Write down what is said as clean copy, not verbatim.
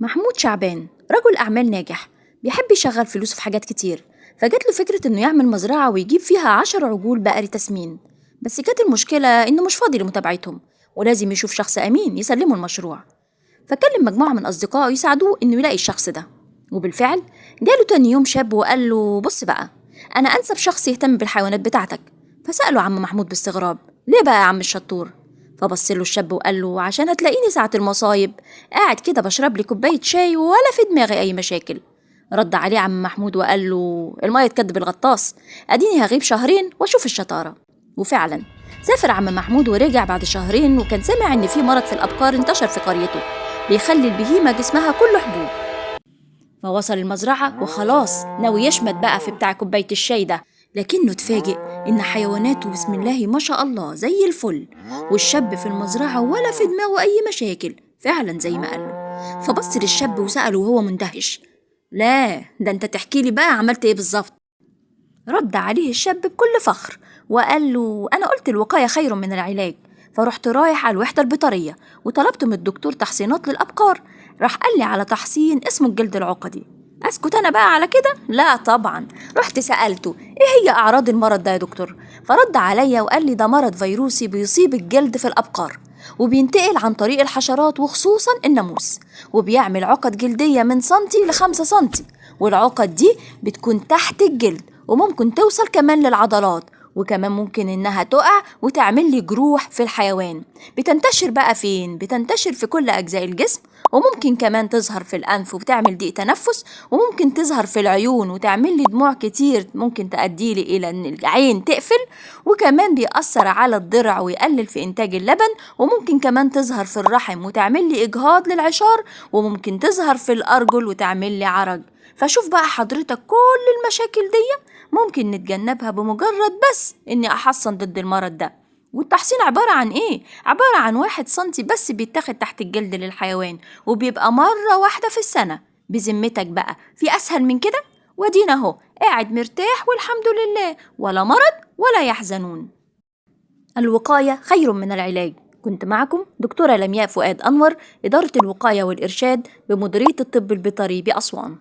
محمود شعبان رجل أعمال ناجح، بيحب يشغل فلوسه في حاجات كتير، فجات له فكرة إنه يعمل مزرعة ويجيب فيها 10 عجول بقري تسمين. بس كانت المشكلة إنه مش فاضي لمتابعتهم، ولازم يشوف شخص أمين يسلمه المشروع. فكلم مجموعة من أصدقائه يساعدوه إنه يلاقي الشخص ده، وبالفعل جاله تاني يوم شاب وقال له: بص بقى، أنا أنسب شخص يهتم بالحيوانات بتاعتك. فسأله عم محمود باستغراب: ليه بقى يا عم الشطور؟ فبص له الشاب وقال له: عشان هتلاقيني ساعة المصايب قاعد كده بشرب لي كوباية شاي ولا في دماغي أي مشاكل. رد عليه عم محمود وقال له: المية تكدب الغطاس، أديني هغيب شهرين وأشوف الشطارة. وفعلا سافر عم محمود ورجع بعد شهرين، وكان سامع إن في مرض في الأبقار انتشر في قريته بيخلي البهيمة جسمها كله حبوب. فوصل المزرعة وخلاص ناوي يشمت بقى في بتاع كوباية الشاي ده، لكنه اتفاجئ إن حيواناته بسم الله ما شاء الله زي الفل، والشاب في المزرعة ولا في دماغه أي مشاكل فعلا زي ما قاله. فبص للشاب وسأله وهو مندهش: لا ده انت تحكي لي بقى عملت ايه بالظبط؟ رد عليه الشاب بكل فخر وقال له: أنا قلت الوقاية خير من العلاج، فرحت رايح على الوحدة البيطرية وطلبت من الدكتور تحصينات للأبقار، راح قال لي على تحصين اسمه الجلد العقدي. أسكت أنا بقى على كده؟ لا طبعا. رحت سألته: إيه هي أعراض المرض ده يا دكتور؟ فرد عليا وقال لي: ده مرض فيروسي بيصيب الجلد في الأبقار، وبينتقل عن طريق الحشرات وخصوصا الناموس، وبيعمل عقد جلدية من سنتي ل5 سنتي، والعقد دي بتكون تحت الجلد وممكن توصل كمان للعضلات، وكمان ممكن إنها تقع وتعمل لي جروح في الحيوان. بتنتشر بقى فين؟ بتنتشر في كل أجزاء الجسم، وممكن كمان تظهر في الأنف وبتعمل ضيق تنفس، وممكن تظهر في العيون وتعمل لي دموع كتير ممكن تؤدي لي إلى إن العين تقفل، وكمان بيأثر على الضرع ويقلل في إنتاج اللبن، وممكن كمان تظهر في الرحم وتعمل لي إجهاض للعشار، وممكن تظهر في الأرجل وتعمل لي عرج. فشوف بقى حضرتك كل المشاكل دي ممكن نتجنبها بمجرد بس إني أحصن ضد المرض ده. والتحصين عبارة عن إيه؟ عبارة عن 1 سنتي بس بيتاخد تحت الجلد للحيوان، وبيبقى مرة واحدة في السنة. بذمتك بقى في أسهل من كده؟ ودينا أهو قاعد مرتاح والحمد لله، ولا مرض ولا يحزنون. الوقاية خير من العلاج. كنت معكم دكتورة لمياء فؤاد أنور، إدارة الوقاية والإرشاد بمديرية الطب البيطري بأسوان.